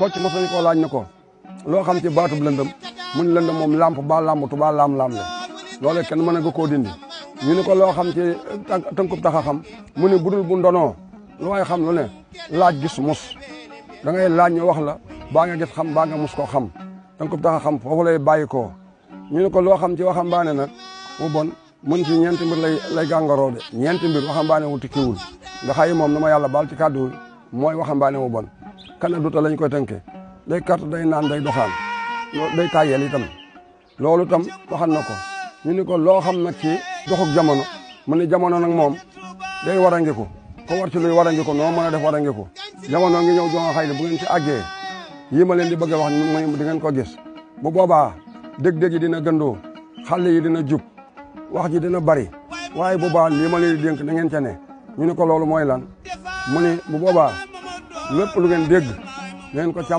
kocc mos nañu koo laaj na ko loo xam ci baatub lëndëm mu ni lëndëm moom lamp ba lambatu ba lam-lam le loolu kenn mën nga koo dindi ñu ni ko loo xam ci tënkub tax a xam mu ni budul bu ndonoo lu waay xam lu ne laaj gis mus da ngay laaj ñu wax la baa nga gis xam baa nga mus ko xam tënkub tax a xam foofu lay bàyyi koo ñu ni ko loo xam ci waxambaane nag mu bon mun ci ñeenti mbir lay gàngaroo de ñeenti mbir waxambaane wu tikkiwul nga xayi moom na ma yàlla baal ci kàddu mooy waxambaane wu bon kana duta lañ koy tënkee day carte day naan day doxaan day tàyyeel itam loolu tam waxan na ko ñu ni ko loo xam nag ci doxuk jamono mu ni jamono nag moom day warangiku ko war ci luy warangiku noo mën a def warangiku jamono ngi ñëw jonga xay ne bu ngeen ci àggee yii ma leen di bëgg a wax mooy di ngeen ko gis bu boobaa dëgg-dëgg yi dina gëndoo xale yi dina jub wax ji dina bari waaye bu boobaa lii ma leen di dénk na ngeen ca ne ñu ni ko loolu mooy lan mu ni bu boobaa lépp lu ngeen dégg ngeen ko càmm